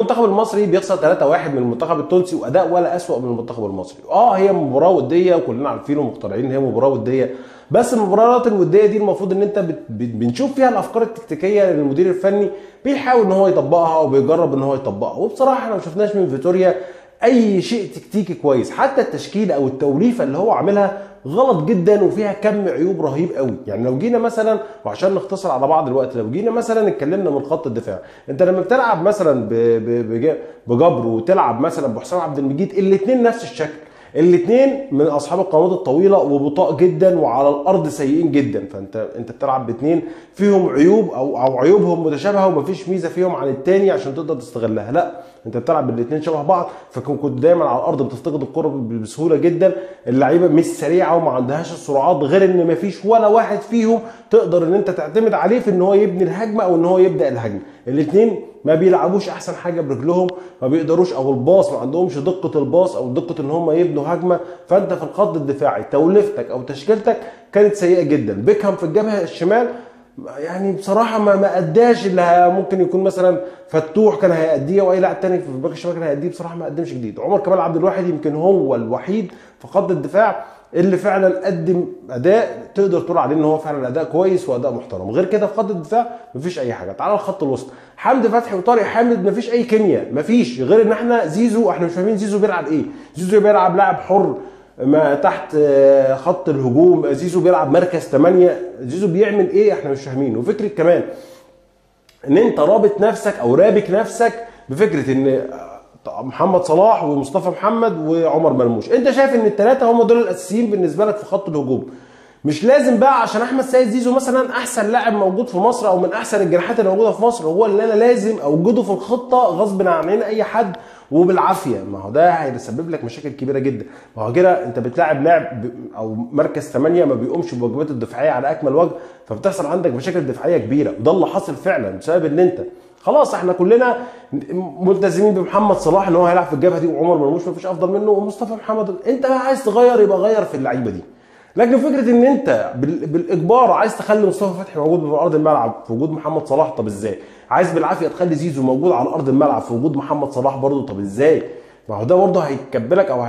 المنتخب المصري بيخسر 3-1 من المنتخب التونسي، واداء ولا اسوأ من المنتخب المصري. هي مباراة وديه وكلنا عارفين ومقتنعين ان هي مباراة وديه، بس المباريات الودية دي المفروض ان انت بنشوف فيها الافكار التكتيكيه اللي المدير الفني بيحاول ان هو يطبقها وبيجرب ان هو يطبقها. وبصراحة احنا ما شفناش من فيتوريا اي شيء تكتيكي كويس، حتى التشكيلة او التوليفه اللي هو عاملها غلط جدا وفيها كم عيوب رهيب قوي. يعني لو جينا مثلا، وعشان نختصر على بعض الوقت، لو جينا مثلا اتكلمنا من خط الدفاع، انت لما بتلعب مثلا بجبر وتلعب مثلا بحسام عبد المجيد، الاثنين نفس الشكل، الاثنين من اصحاب القامات الطويلة وبطاء جدا وعلى الارض سيئين جدا. فانت بتلعب باثنين فيهم عيوب او عيوبهم متشابهة ومفيش ميزة فيهم عن الثاني عشان تقدر تستغلها. لا، انت بتلعب بالاثنين شبه بعض، فكنت دايما على الارض بتفتقد الكره بسهولة جدا. اللعيبة مش سريعة وما عندهاش السرعات، غير ان مفيش ولا واحد فيهم تقدر ان انت تعتمد عليه في ان هو يبني الهجمة او ان هو يبدا الهجمة. الاثنين ما بيلعبوش احسن حاجة برجلهم، ما بيقدروش، او الباص ما عندهمش دقه الباص او دقه ان هم يبنوا هجمة. فانت في الخط الدفاعي توليفتك او تشكيلتك كانت سيئه جدا. بيكهام في الجبهة الشمال يعني بصراحة ما اداش اللي ممكن يكون مثلا فتوح كان هيأديه واي لاعب تاني في الباك الشمال كان هيأديه، بصراحة ما قدمش جديد. عمر كمال عبد الواحد يمكن هو الوحيد في خط الدفاع اللي فعلا قدم اداء تقدر تقول عليه ان هو فعلا اداء كويس واداء محترم. غير كده في خط الدفاع مفيش اي حاجة. تعال الخط الوسط، حمدي فتحي وطارق حامد مفيش اي كيمياء، مفيش غير ان احنا زيزو، احنا مش فاهمين زيزو بيلعب ايه. زيزو بيلعب لاعب حر ما تحت خط الهجوم، زيزو بيلعب مركز 8، زيزو بيعمل ايه احنا مش فاهمين. وفكره كمان ان انت رابط نفسك او رابك نفسك بفكره ان محمد صلاح ومصطفى محمد وعمر مرموش، انت شايف ان الثلاثة هم دول الاساسيين بالنسبة لك في خط الهجوم. مش لازم بقى عشان احمد سيد زيزو مثلا احسن لاعب موجود في مصر او من احسن الجناحات اللي موجودة في مصر هو اللي انا لازم اوجده في الخطة غصب عن عين اي حد وبالعافيه. ما هو ده هيسبب لك مشاكل كبيرة جدا. ما هو كده انت بتلاعب لاعب او مركز 8 ما بيقومش بواجباته الدفاعية على اكمل وجه، فبتحصل عندك مشاكل دفاعية كبيرة. وده اللي حصل فعلا بسبب ان انت خلاص احنا كلنا ملتزمين بمحمد صلاح ان هو هيلعب في الجبهة دي، وعمر مرموش ما فيش افضل منه، ومصطفى محمد. انت بقى عايز تغير يبقى غير في اللعيبة دي. لكن فكرة ان انت بالاجبار عايز تخلي مصطفى فتحي موجود في ارض الملعب في وجود محمد صلاح، طب ازاي؟ عايز بالعافية تخلي زيزو موجود على ارض الملعب في وجود محمد صلاح برضه، طب ازاي؟ ما هو ده برضه هيكبلك او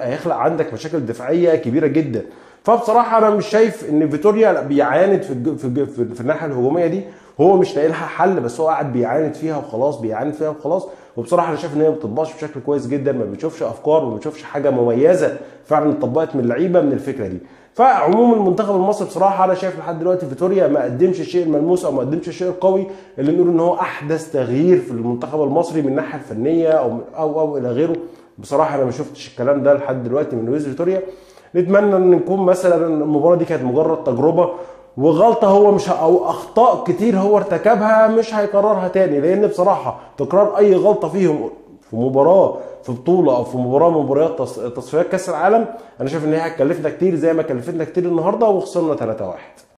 هيخلق عندك مشاكل دفاعية كبيرة جدا. فبصراحة انا مش شايف ان فيتوريا بيعاند في الناحية الهجومية دي، هو مش لاقي لها حل، بس هو قاعد بيعاند فيها وخلاص، بيعاند فيها وخلاص. وبصراحة انا شايف ان هي ما بتطبقش بشكل كويس جدا، ما بنشوفش افكار وما بنشوفش حاجة مميزة فعلا اتطبقت من اللعيبة من الفكرة دي. فعموما المنتخب المصري بصراحة انا شايف لحد دلوقتي فيتوريا ما قدمش الشيء الملموس او ما قدمش الشيء القوي اللي نقول ان هو احدث تغيير في المنتخب المصري من الناحية الفنية او او او الى غيره. بصراحة انا ما شفتش الكلام ده لحد دلوقتي من لويس فيتوريا. نتمنى ان نكون مثلا المباراة دي كانت مجرد تجربه وغلطه هو مش او اخطاء كتير هو ارتكبها مش هيكررها تاني، لان بصراحة تكرار اي غلطه فيهم في مباراة في بطوله او في مباراة من مباريات تصفيات كاس العالم انا شايف ان هي هتكلفنا كتير زي ما كلفتنا كتير النهارده وخسرنا 3-1.